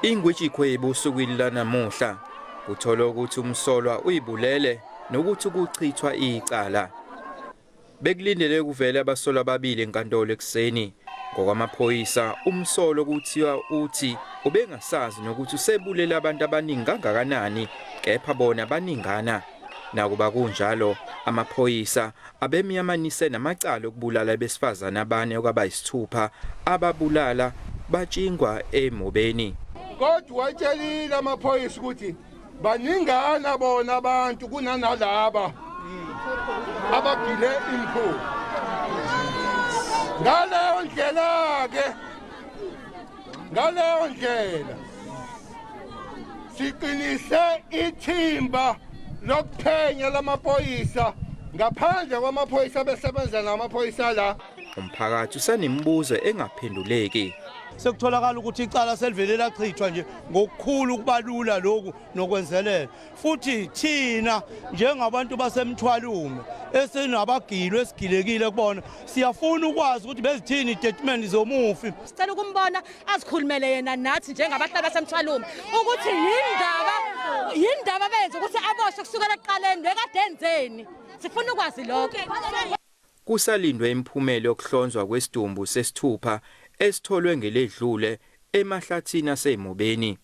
Ingwijikhwebu osukwini lanamuhla kutholwe ukuthi umsolwa uyibulele nokuthi kuchithwa icala. Bekulindele kuvele abasolwa ababili enkantolo ekuseni. Ngokwamaphoyisa, umsolwa kuthiwa uthi ubengasazi nokuthi usebulele abantu abaningi kangakanani kepha bona baningana. Nakuba kunjalo, amaphoyisa abemyamanise namacala okubulala abesifazane abane okwabayisithupha ababulala batshingwa emobeni. Kodwa watshelile amaphoyisa ukuthi baningana bona abantu kunanalaba abagile imkhuba. Ngaleyo ndlela-ke, ngaleyo ndlela siqinise ithimba lokuphenya lamaphoyisa ngaphandle kwamaphoyisa abesebenza namaphoyisa la. Umphakathi usanemibuzo engaphenduleki. Sekutholakala ukuthi icala selivele lachithwa nje ngokukhulu ukubalula lokhu nokwenzelela. Futhi thina njengabantu baseMthwalume esinabagilwe esigilekile kubona siyafuna ukwazi ukuthi bezithini itatimende zomufi. Sicela ukumbona azikhulumele yena nathi njengabahlali baseMthwalume ukuthi yindaba yindaba benze ukuthi aboshwe kusukela ekuqaleni bekade enzeni. Sifuna ukwazi lokho. Kusalindwe imiphumela yokuhlonzwa kwesidumbu sesithupha esitholwe ngeledlule emahlathini aseMobeni.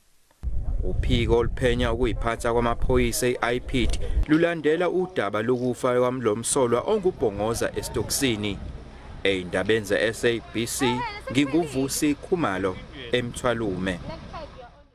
Uphiko oluphenya ukuyiphatha kwamaphoyisa i-IPID lulandela udaba lokufa kwamlomsolwa ongubhongoza esitokisini. Ey'ndabeni ze-SABC nginguVusi Khumalo eMthwalume.